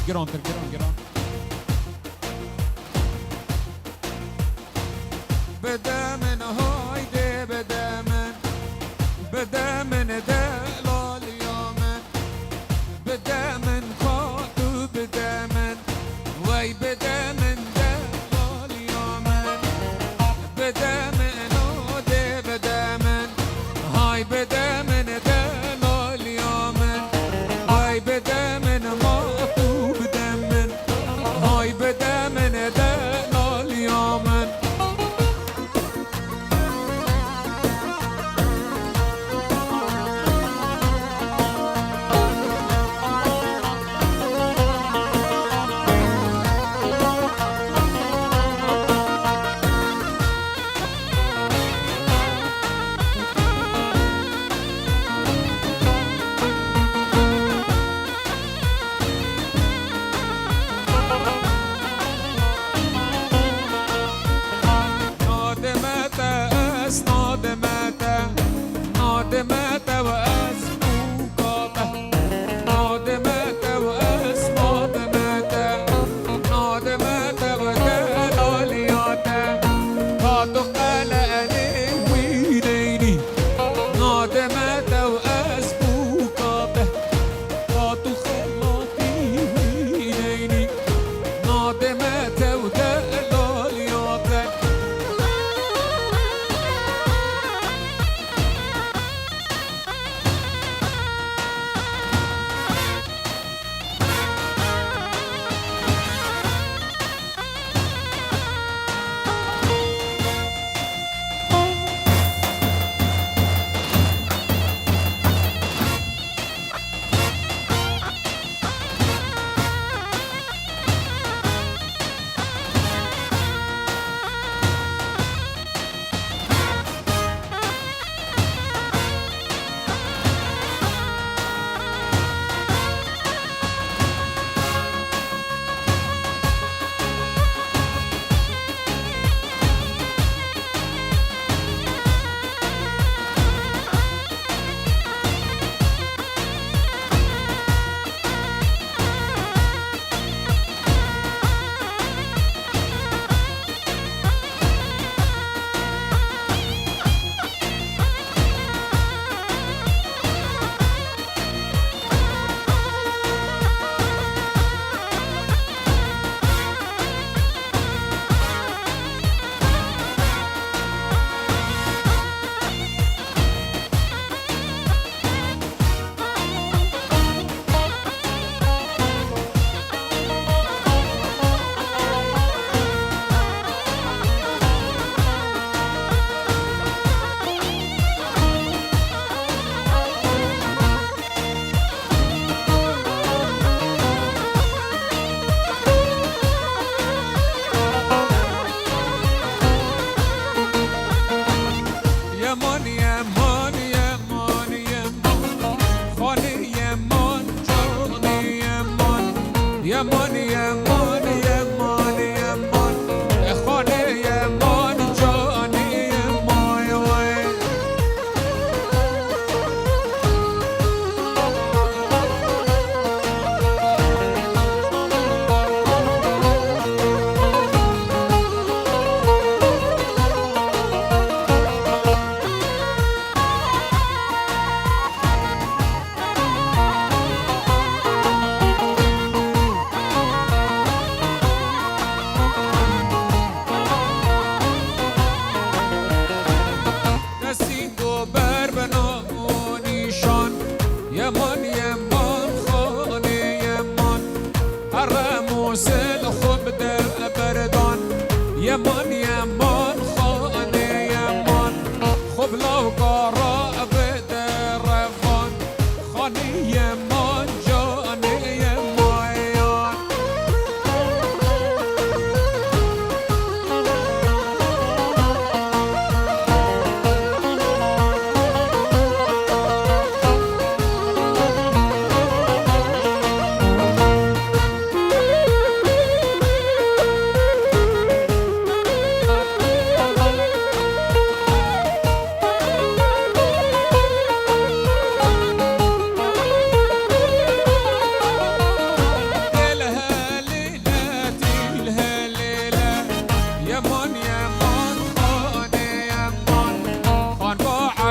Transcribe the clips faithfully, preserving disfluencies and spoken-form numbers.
Girantir, giran, giran. Bide min, haydi bide min. Bide min delaliya min. Bide min xatu bide min. Wey bide min delaliya min. Bide min, o de bide min. Hay bide min delaliya min. Wey bide min xatu bide min.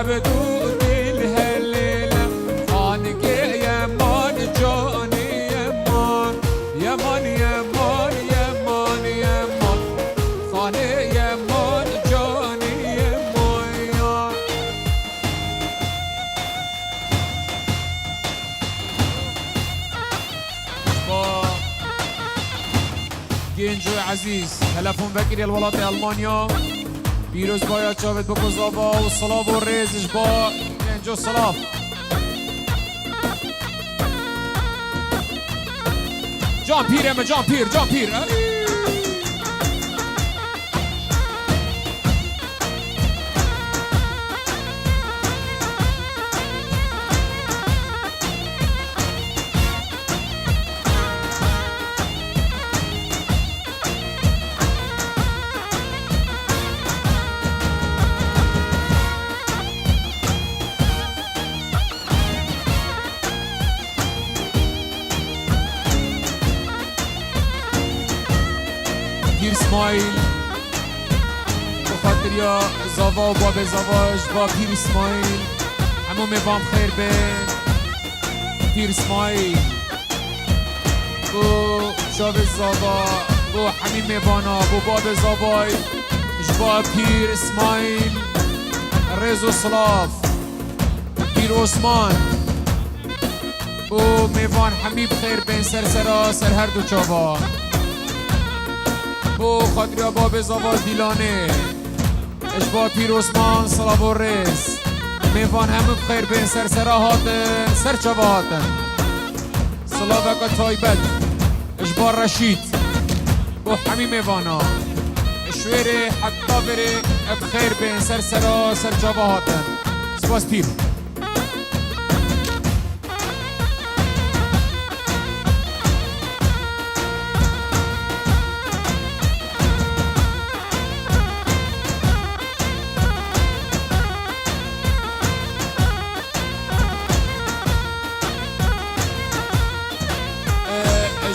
Bi dû dil helêle, xanigê Yeman, canê Yeman, Yeman, Yeman, Yeman, Yeman, xanê Yeman, canê Yeman ya. Ba Gencoy Ezîz, telefon vekirî li welatê Elmanya. Pîrozbaya çavêt biko zava û silav û rêz ji ba Genco silav. Can pîrê me, can pîr, can pîr. Pîr Smaîl, bi xatiriya zava û babê zava ji ba Pîr Smaîl, hemû mêvan bi xêr bên. Pîr Smaîl, bo çavê zava, bo hemî mêvana, bo babê zavay, ji ba Pîr Smaîl, rêz û silav. Pîr Osman. Bo mêvan hemî bi xêr bên ser sera, ser her du çava. Bo xatiriya babê zava Dîlanê. Ji ba Pîr Osman silav û rêz. Mêvan hemû bi xêr bên ser sera hatin, ser çava hatin. Silaveke taybet. Ji ba Reşîd. Bo hemî mêvana. Ji wêrê heta vêrê bi xêr bên ser sera, ser çava hatin. Spas pîr.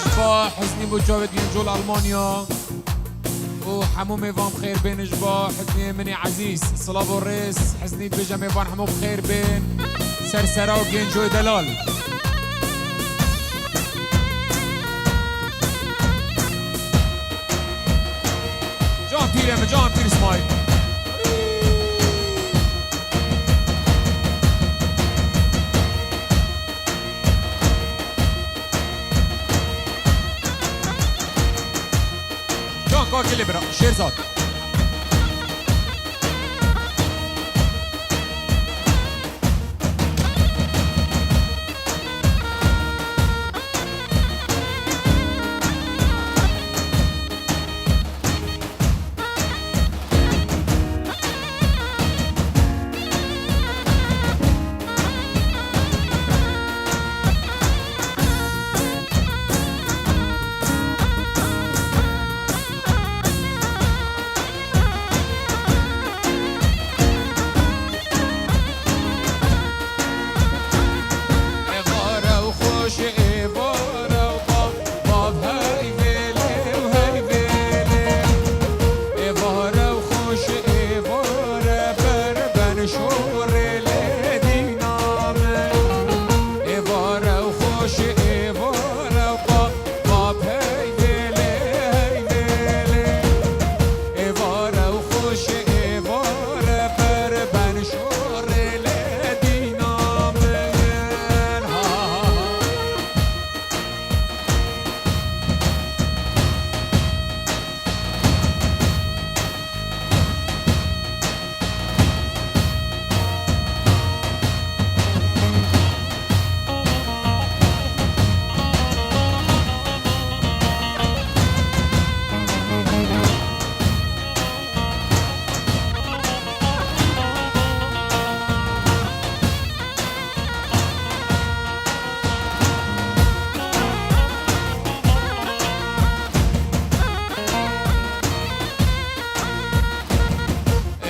Ji ba Hiznî bo çavêt yên col Almanya. û hemû mêvan bi xêr bên ji ba Hizniyê min ê ezîz. Silav û rêz, Hiznî dibêje mêvan hemû bi xêr bên. Ser sera û Gencoyê delal. Can pîrê min, can pîr Smaîl. Can Kargilê bira, Şêrzad. Êvare û xweş, êvare û bav, bav hey vêlê û hey vêlê. Êvare û xweş, êvare ber ben şorê lê dîna min. Êvare û xweş, êvare û bav, bav hey vêlê, hey vêlê. Êvare û xweş, êvare ber ben şorê lê dîna min. Ha, ha, ha.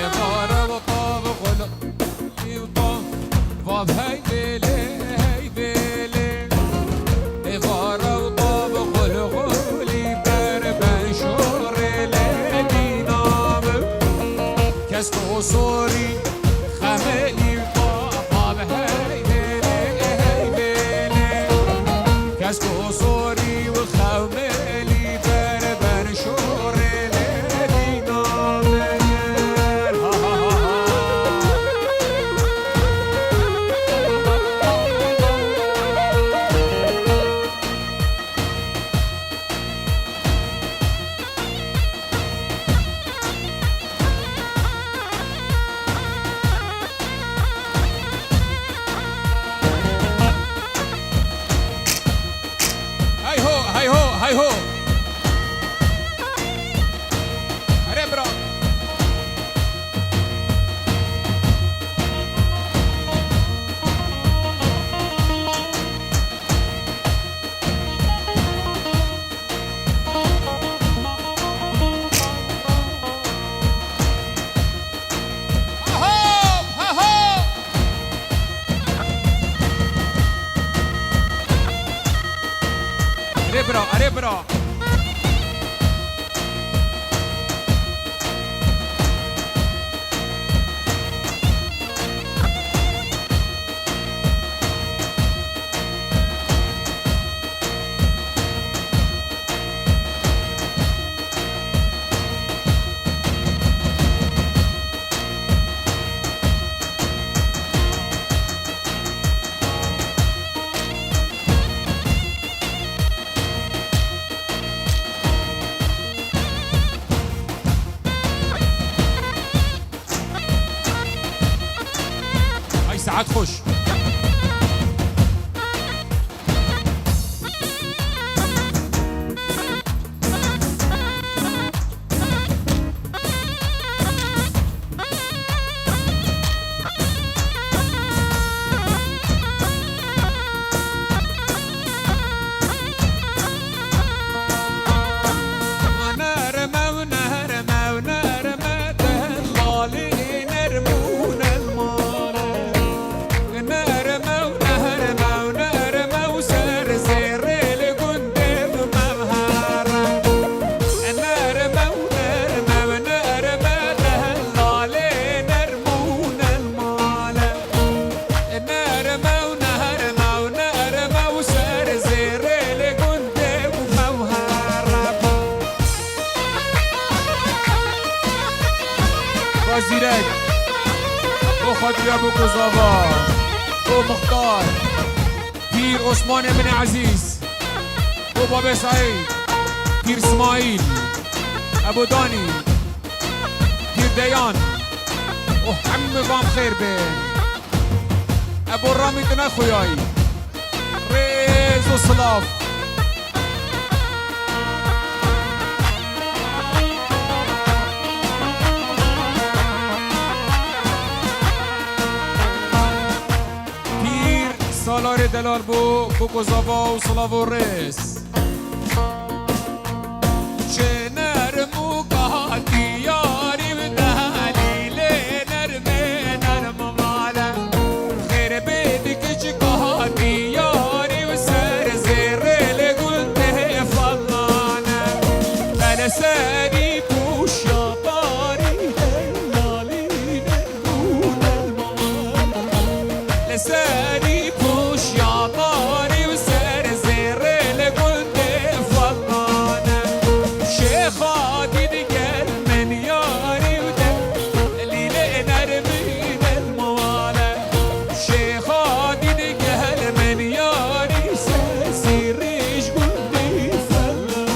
Êvare û bav, xul û bav, hey vêlê, hey vêlê. Êvare û bav, xul xulî ber ben şorê lê dîna min. Kesk û sorî, xemelî Ho! Erê bira! Aho! Aho! Erê bira, erê bira. Ay, saet xweş. Zîrek, bo Xwedîya, bo Kozava, bo Muxtar, Pîr Osmanê min ê ezîz, bo Babê Seîd, Pîr Smaîl, Ebo Danî, Pîr Deyan û hemû van xêr be. Ebo Ramî, tu ne xuyayî. Rêz û silav. Pîr Salarê delal bû, bû ku zava û silav û rêz. Çi nerm û kah diyarî bi delîlê nermê nerm male. Xêr bê dikiç kah diyarî û ser zêrê li gundê Fellane. Bele serî pûşya parî delalî nerm û nerm male. Li serî pûşya tarî û ser zêrê li gundê Fellane. Şêxa dî digel min yarî û delîlê nermî nerm male. Şêxa dî digel min yarî sesî rêj gundê Fellane.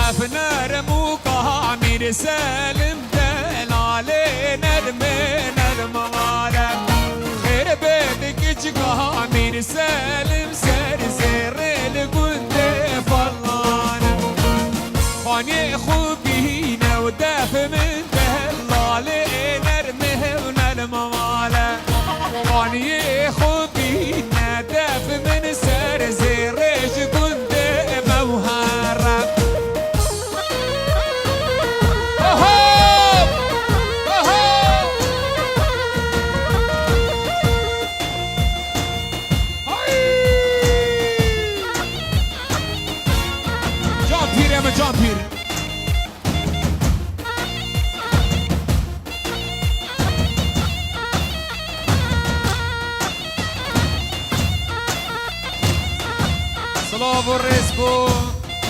Ev nerm û kah Mîr Selim delalê nermê nerm male. Xêr bê dikiç kah Mîr Selim ser zêrê li gundê Fellane. Xaniyê xwe bîne û def min dellalê nermê hewnel male. Xaniyê xwe bîne def min ser zêrê ji gundê Mewhere. Oho! Oho! Hay! Can pîrê min, can pîr. Silav û rêz bo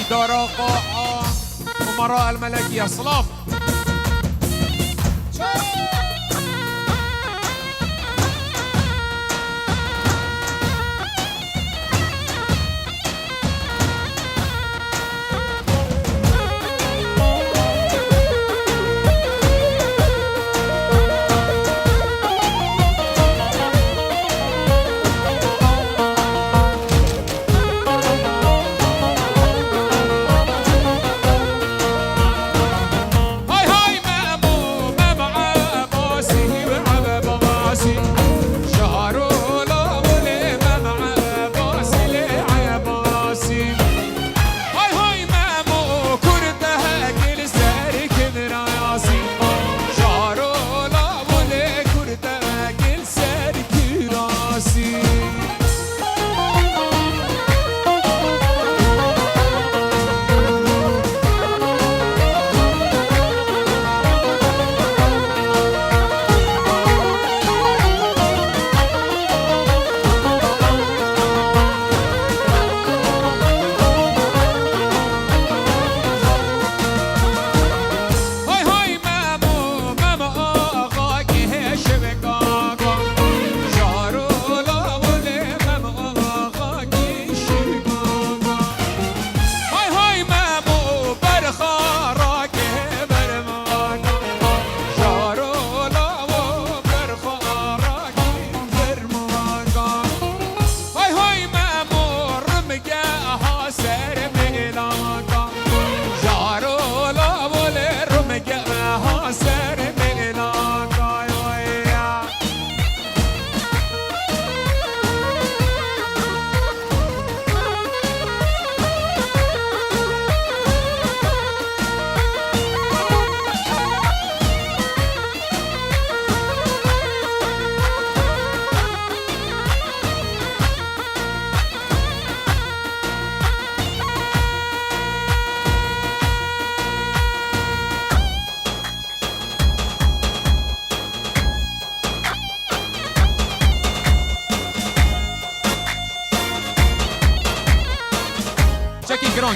îdara qa'a Umara El Melekiye. Silav.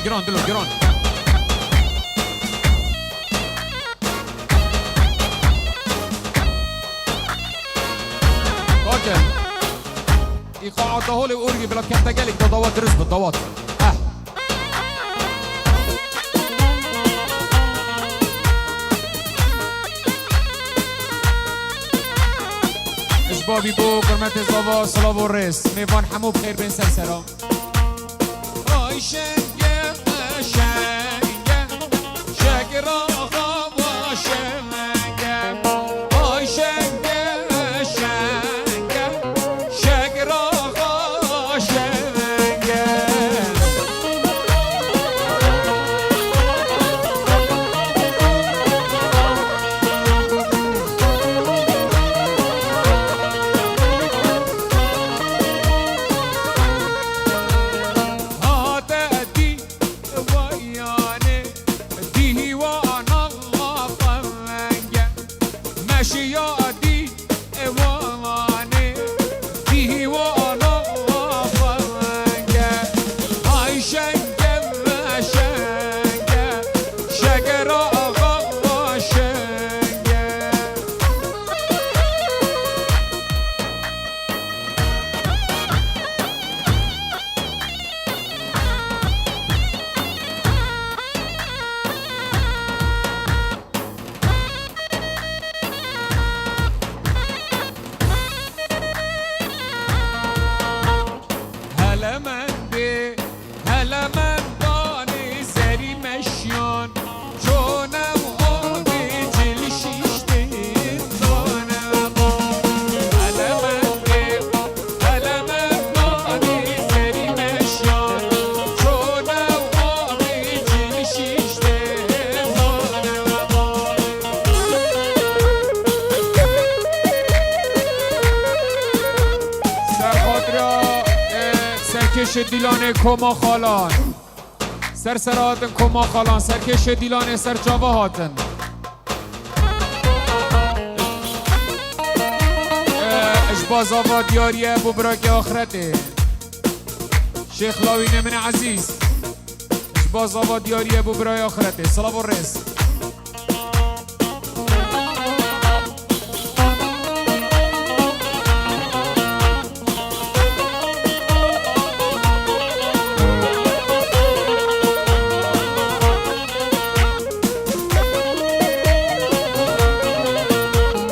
Giran dilo, giran. Bakın. Îqaata holê û orgî bila kente gelek da dawat dirist bi dawat. Eh. Ji babî bo kurmetê zava, silav û rêz. Mêvan hemû bi xêr bên ser sera. Ay şenge, şenge, şekera xava şenge. Ay şenge, şenge, şekera xava şenge. Hate dî Vayane, dîwana xavenge. Meşiya dî, ewane, dîwana xavenge. Ay şenge, meşenge, şekera xava şenge. Hele mendê, hele mendanê serî meşiyan. Çone û avê cilşîştên dane. Hele mendê, hele mendanê serî meşiyan. Çone û avê cilşîştên dane. Ser xatira, e, serkêşê Dîlanê Koma Xalan. Ser ser hatin Koma Xalan, serkêşê Dîlanê ser çava hatin. E, ji ba zava diyariye bo birakê axretê. Şêx Lawînê min ezîz. Ji ba zava diyariye bo birayê axretê. Silav û rêz.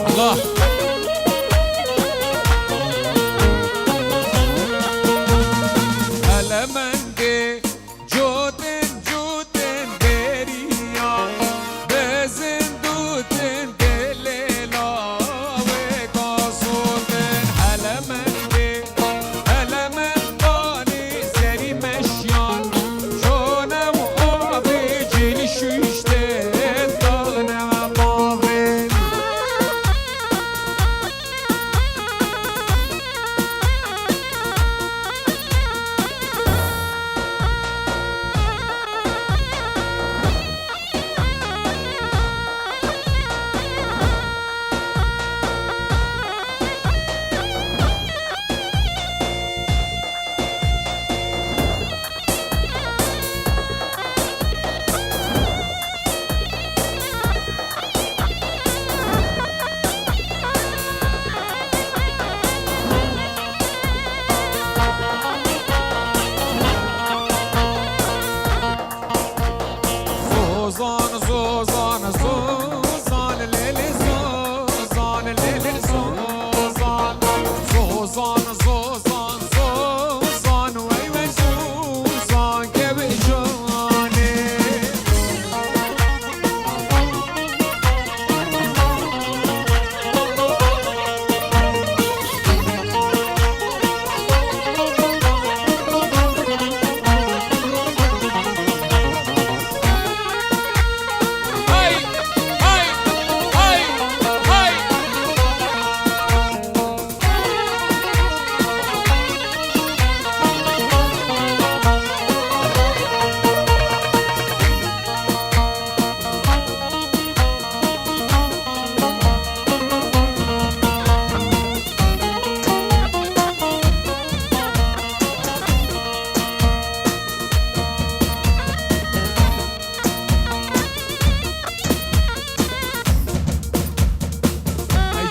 Allah. Hele mendê Cotên, cotên deriya, bezin dutên gelê lawê kasotên hele mendê, hele mendanê serî meşyan, şone û avê cilşiştên dane bavên.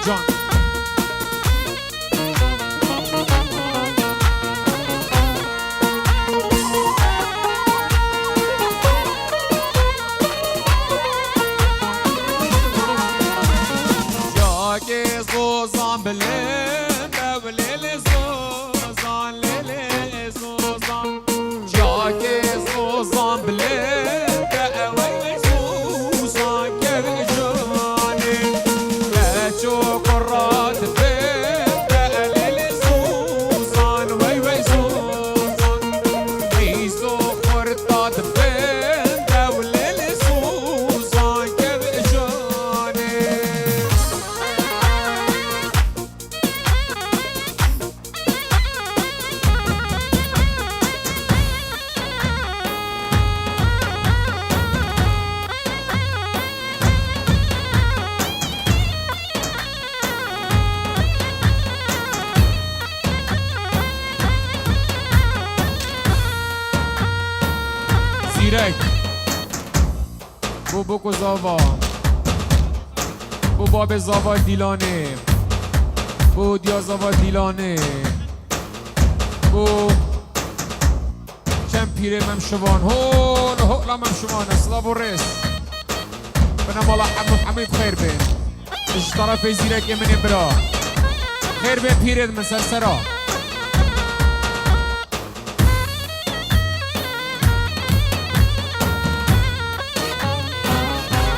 Can. Çiyakê zozan bilind e, lê lê zozan, lê lê zozan. Çiyakê zozan bilind e, wey wey zozan kevcanê. Keço qura dibin de, lê lê zozan, wey wey zozan. Îso xurta dibin de, lê lê zozan kevcanê. Zîrek. Bo boko zava. Bo babê zava Dîlanê. Bo diya zava Dîlanê. Bo çend pîrê Mem Şivan. Hol, hola Mem Şivan. Silav û rêz. Bine mala Hemû, hemû bi xêr bên. Ji tarafê zîrekê min ê bira. Xêr bê pîrê min ser sera.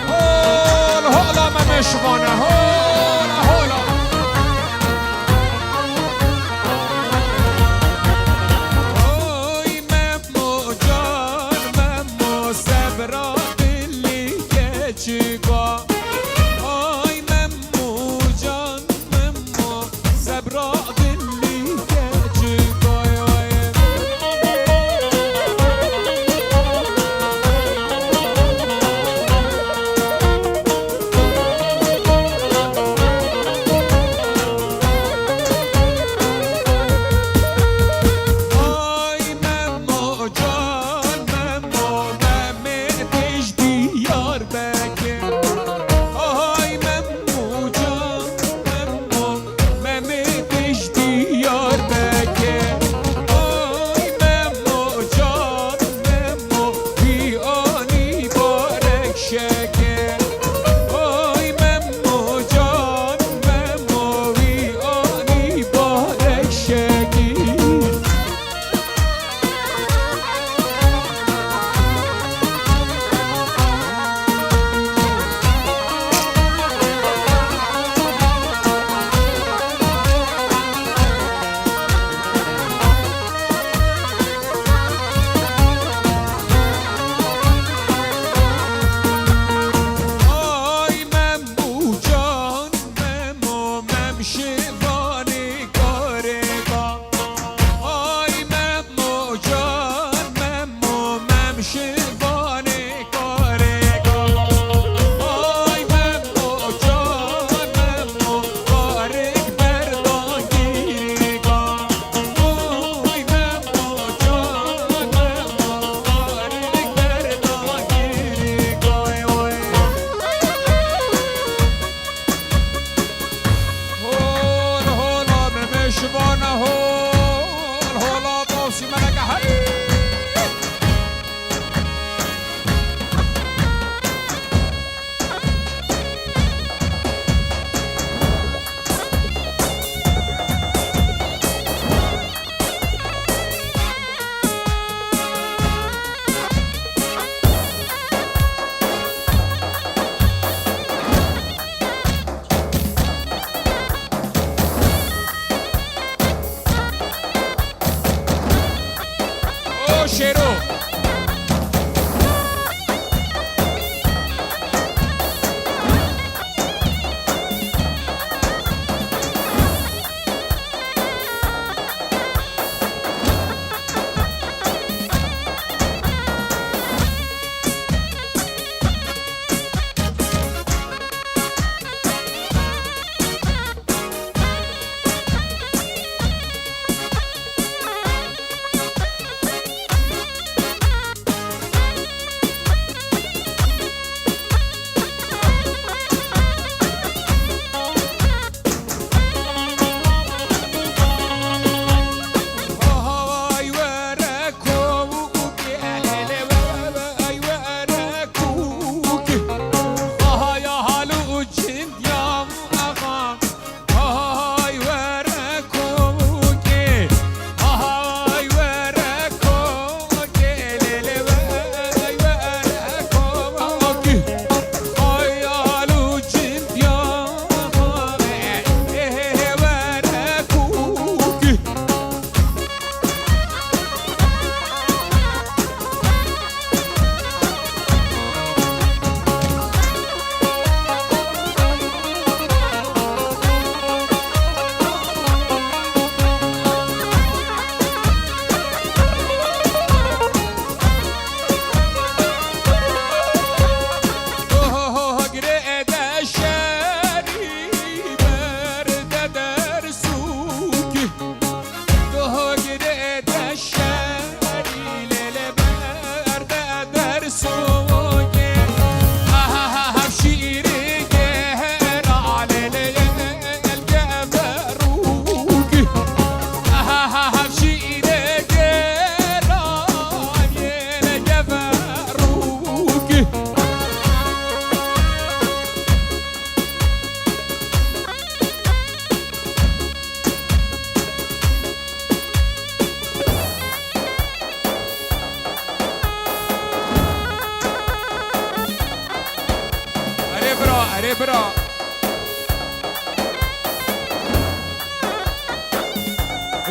Hol, hola Mem Şivane, hola, hola. Oy Memo can, Memo sebra dilî keçika. Ay Memo can, Memo sebra dilî keçik ay ay. Ay Memo can, Memo, Memê têj Diyarbekir. Ay Memo can, Memo, Memê têj Diyarbekir. Ay Memo can, Memo, wî anî barek şekir. Ay Memo can, Memo, wî anî barek şekir. Ay Memo can, Memo, Mem Şivanê karê ka. Ay Memo can, Memo, Mem Şivanê karê ka. Ay Memo can, Memo, karêk berdan girê ka. Ay Memo can, Memo, karêk berdan girê ka. Oy. Hol,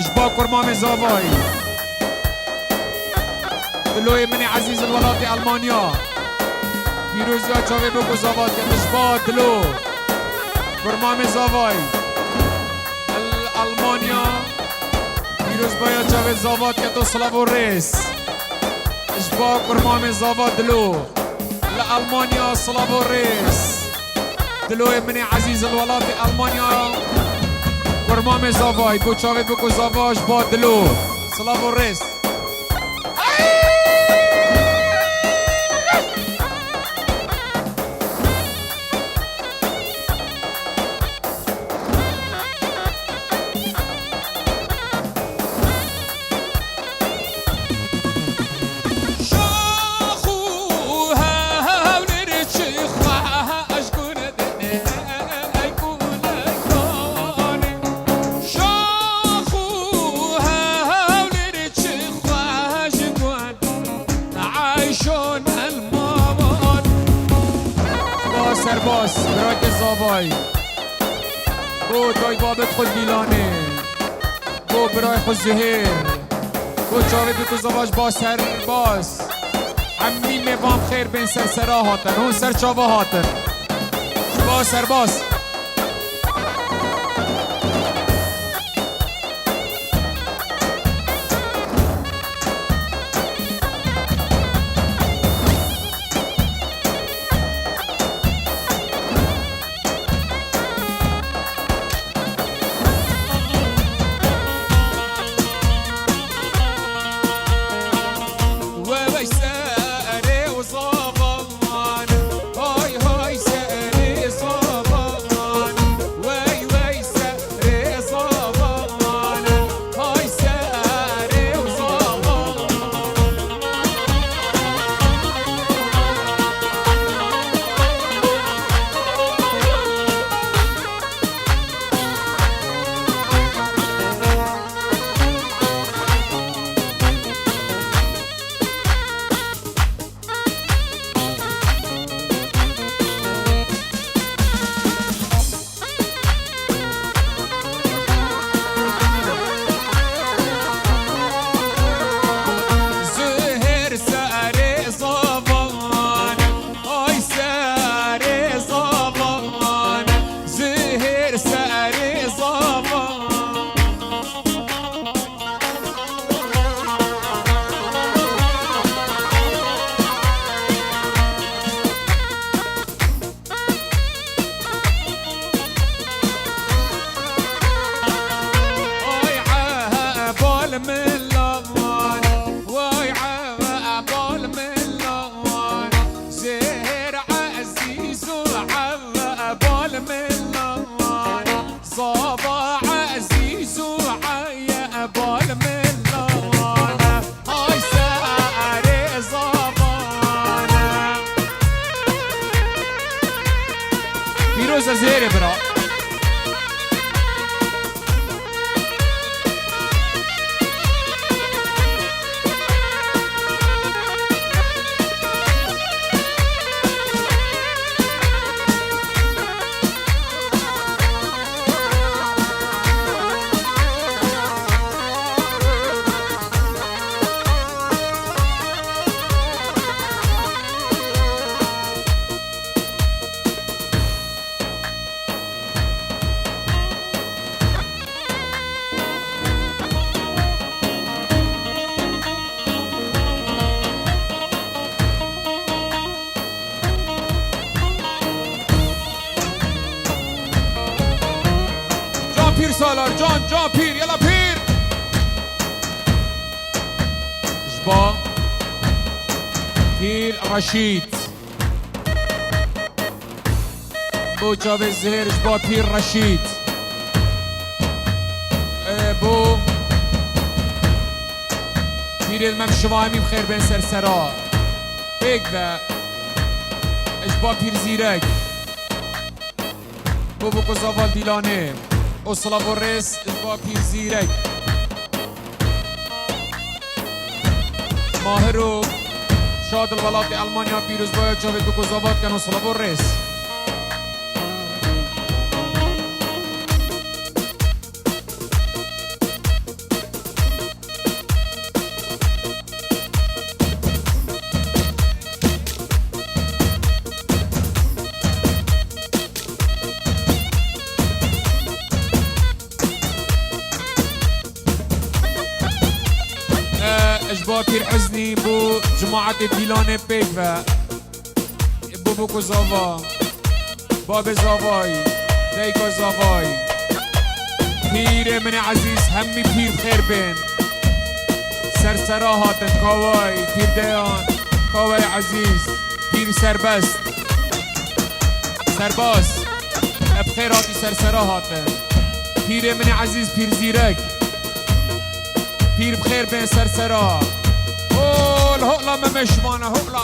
Ji ba kurmamê zavayî. Diloyê min ê ezîz li welatê Elmanya. Pîroziya çavê bik û zava dike ji ba dilo. Kurmamê zavayî. Li Elmanya. Pîrozbaya çavê zava dike to silav û rêz. Ji ba kurmamê zava dilo. Li Elmanya silav û rêz. Diloyê min ê ezîz li welatê Elmanya. Kurmamê zavayî, ku çavê bik û zava ji ba dilo. Silav û rêz. Şax û hewlêr çi xweş gul dinê, ey gulê yanê. Şax û hewlêr çi xweş gul, eyşon elmawan. Spas, serbas, birayê zavayî. Bo dayê babê xwe Dîlanê. Bo birayê xwe Zuhêr. Bo çavê dû ku zava ji ba serbaz. Hemî mêvan xêr bên ser sera hatin. Hûn ser çava hatin. Ji ba serbaz. Zuhêr serê zavan, ay serê zavan, Zuhêr serê zavan. Vay ebal min lawan, vay ebal min lawan. Zêr ezîz û ebal min lawan. Zava ezîz û ebal min lawan. Ay serê zavan. Pîroz e Zêrê bira. Can Pîr Salar, can, can Pîr, yala Pîr! Ji ba Pîr Reşîd. Bo çavê Zihêr ji ba Pîr Reşîd. E, bo Pîrê me şiva hemî bi xêr bên ser sera. Pêk ve ji ba Pîr Zîrek. Bo biko zava Dîlanê. Û silav û rêz ji ba Pîr Zîrek. Mahir û Şad li welatê Elmanya pîrozbaya çavê tu ku zava dikin û silav û rêz. Ji bo Pîr Huznî, bo cemaetê Dîlanê pêk ve. Bo Boko Zava, Babê Zavayî, Dayika Zavayî. Pîrê min ê ezîz, hemî pîr bi xêr bên. Sersera hatin, kawayî, pîrdeyan, kawayê ezîz, pîr serbest. Serbaz, ev xêr hatî sersera hatin. Pîrê min ê ezîz, pîr zîrek. Pîr bi xêr bên sersera. Hol, hola me meşmana, hola.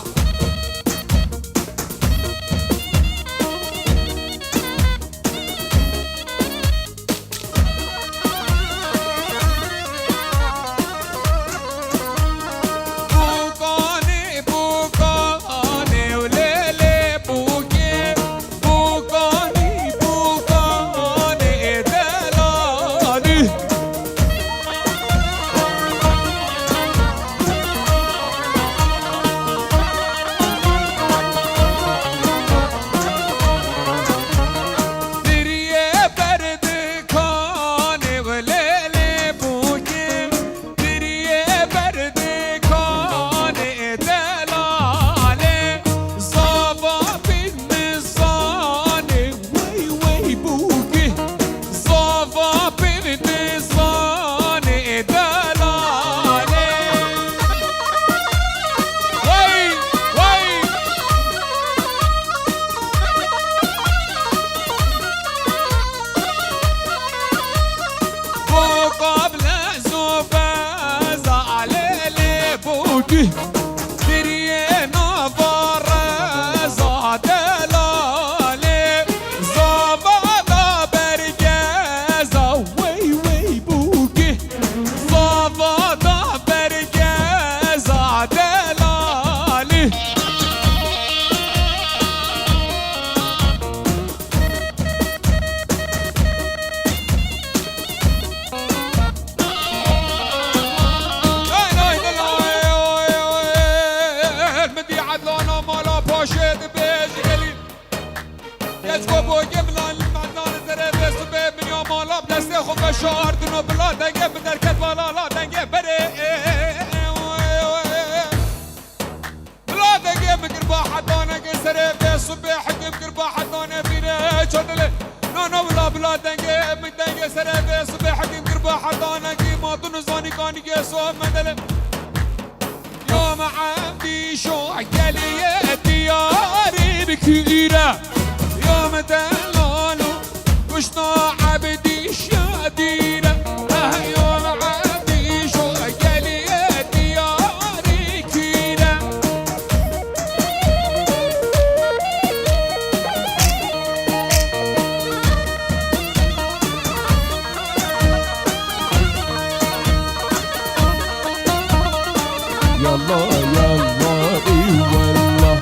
Bûkanê, bûkanê û lê lê bûkê, bûkanî, bûkanê delalî. Diriyê berdikanê û lê lê bûkê. Diriyê berdikanê delalê, zava pîr nizanê, wey wey bûkî, zava pîr nizanê delalê. Wey, wey. Bo qablezo beza lê lê bûkî. Diriyê nava reza delalê. Zava da bergeza wey wey bûkî. Zava da bergeza delalî. Min dî Edlana mala paşê dibêjî gelî. Keçko bogê min lan Edlan zerê vê sibê min ya mala bi destê xwe veşartin û bila dengê min derket vala la dengê berê. Bila dengê min kir ba hetanekê serê vê sibê hekim kir ba hetanê bîrê çandilê. Nana wila bila dengê min dengê serê vê sibê hekim kir ba hetanekî ma tu nizanî kanî gê so mendele. Ya me evdî şo geliyê diyarî bikîre. Ya me delalo kuşta evdî şadîre. Eh, ya me evdî şo geliyê diyarî kîre. Yallah, yallah, eyvallah.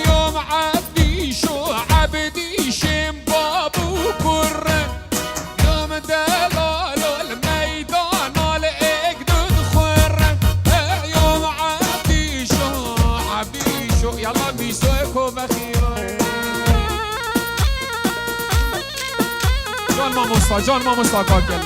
Yom Ebdîşo, Ebdîşên bab û kur. Yom delalo li meydana li êk du dixwir. Yom Ebdîşo, Ebdîşo, yallah Mîsoyê ko vexî. Can mamosta, can mamosta Kakel.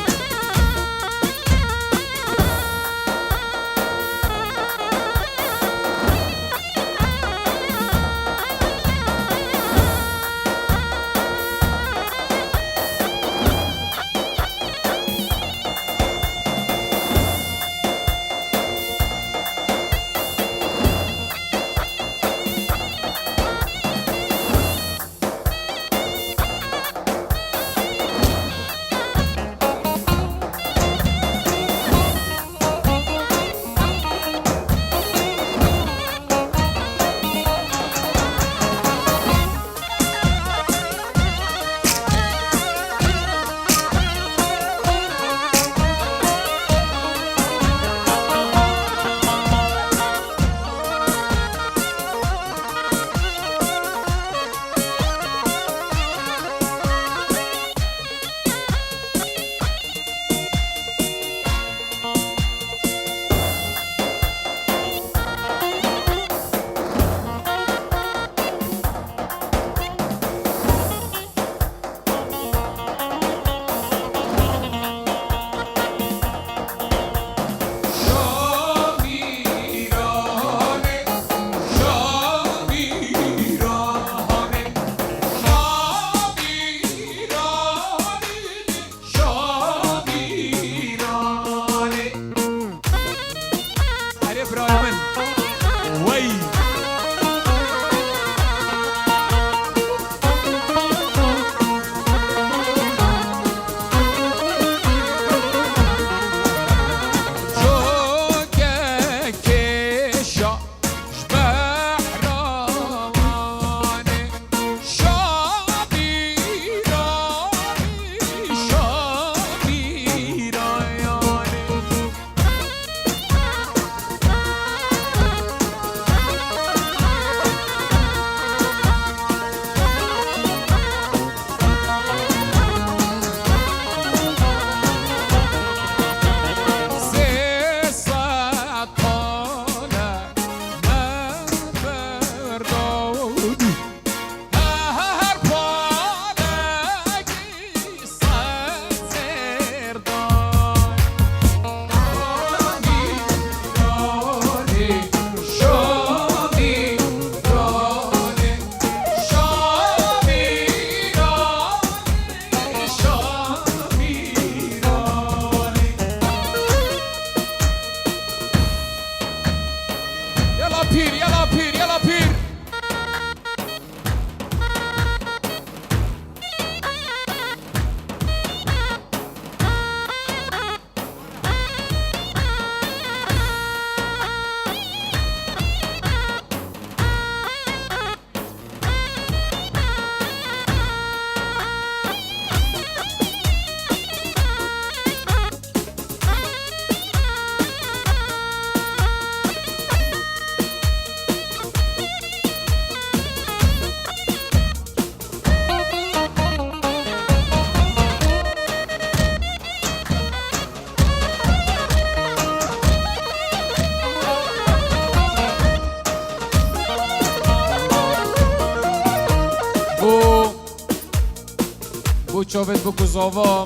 Û çavê biku zava,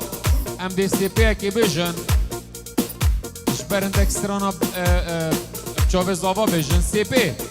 em dê sê pê yekê bêjin. Ji ber hindek strana, e, e, çavê zava bêjin, sê pê.